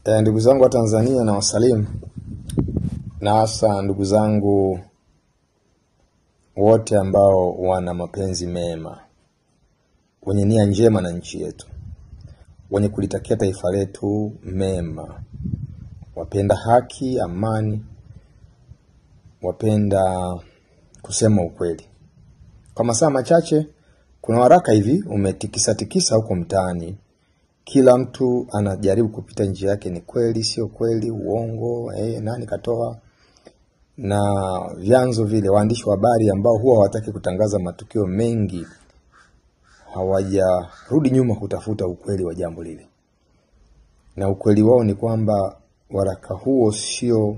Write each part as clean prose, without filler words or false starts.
Ndugu zangu wa Tanzania na wasalimu, na hasa ndugu zangu wote ambao wana mapenzi mema, wenye nia njema na nchi yetu, wenye kulitakia taifa letu mema, wapenda haki, amani, wapenda kusema ukweli. Kwa masaa machache kuna waraka hivi umetikisa tikisa huko mtaani. Kila mtu anajaribu kupita njia yake, ni kweli, sio kweli, uongo, nani katoa? Na vyanzo vile, waandishi wa habari ambao huwa hawataki kutangaza matukio mengi hawajarudi nyuma kutafuta ukweli wa jambo lile. Na ukweli wao ni kwamba waraka huo sio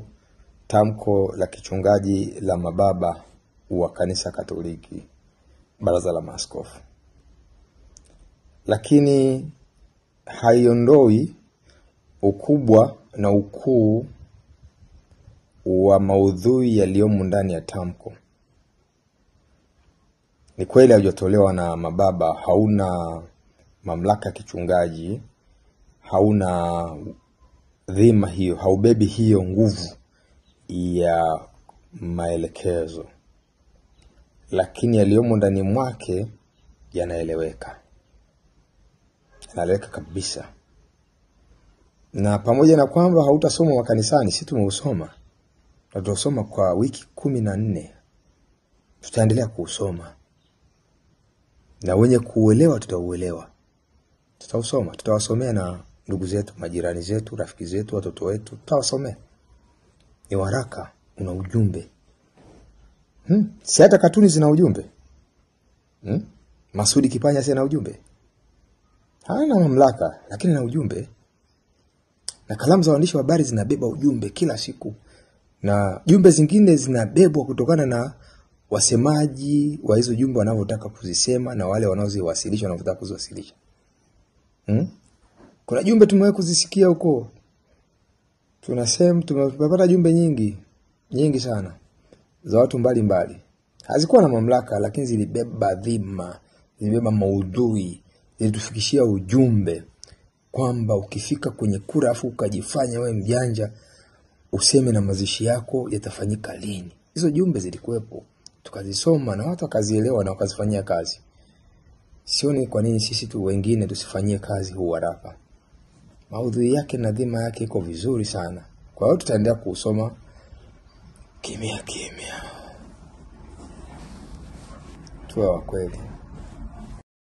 tamko la kichungaji la mababa wa kanisa Katoliki, baraza la maaskofu. Lakini haiondoi ukubwa na ukuu wa maudhui yaliyomo ndani ya tamko. Ni kweli haujatolewa na mababa, hauna mamlaka ya kichungaji, hauna dhima hiyo, haubebi hiyo nguvu ya maelekezo. Lakini yaliyomo ndani mwake yanaeleweka. Yanaeleweka kabisa. Na pamoja na kwamba hautasoma makanisani, sisi tumeusoma. Na tutasoma kwa wiki 14. Tutaendelea kuusoma. Na wenye kuuelewa tutauelewa. Tutausoma, tutawasomea na ndugu zetu, majirani zetu, rafiki zetu, watoto wetu, tutawasomea. Ni waraka, una ujumbe. Si hata katuni zina ujumbe. Masudi Kipanya si ana ujumbe? Hana mamlaka, lakini ana ujumbe. Na kalamu za waandishi wa habari zinabeba ujumbe kila siku. Na jumbe zingine zinabebwa kutokana na wasemaji wa hizo jumbe wanavyotaka kuzisema na wale wanaoziwasilisha wanavyotaka kuziwasilisha. Kuna jumbe tumewahi kuzisikia huko. Tunasema tumepata jumbe nyingi, nyingi sana za watu mbalimbali. Hazikuwa na mamlaka lakini zilibeba dhima, zilibeba maudhui, zilitufikishia ujumbe kwamba ukifika kwenye kura afu ukajifanya wewe mjanja, useme na mazishi yako yatafanyika lini. Hizo jumbe zilikuwepo, tukazisoma na watu wakazielewa na wakazifanyia kazi. Sioni kwa nini sisi tu wengine tusifanyie kazi huu waraka. Maudhui yake na dhima yake iko vizuri sana. Kwa hiyo tutaendelea kuusoma kimya kimya. Tuwe wa kweli.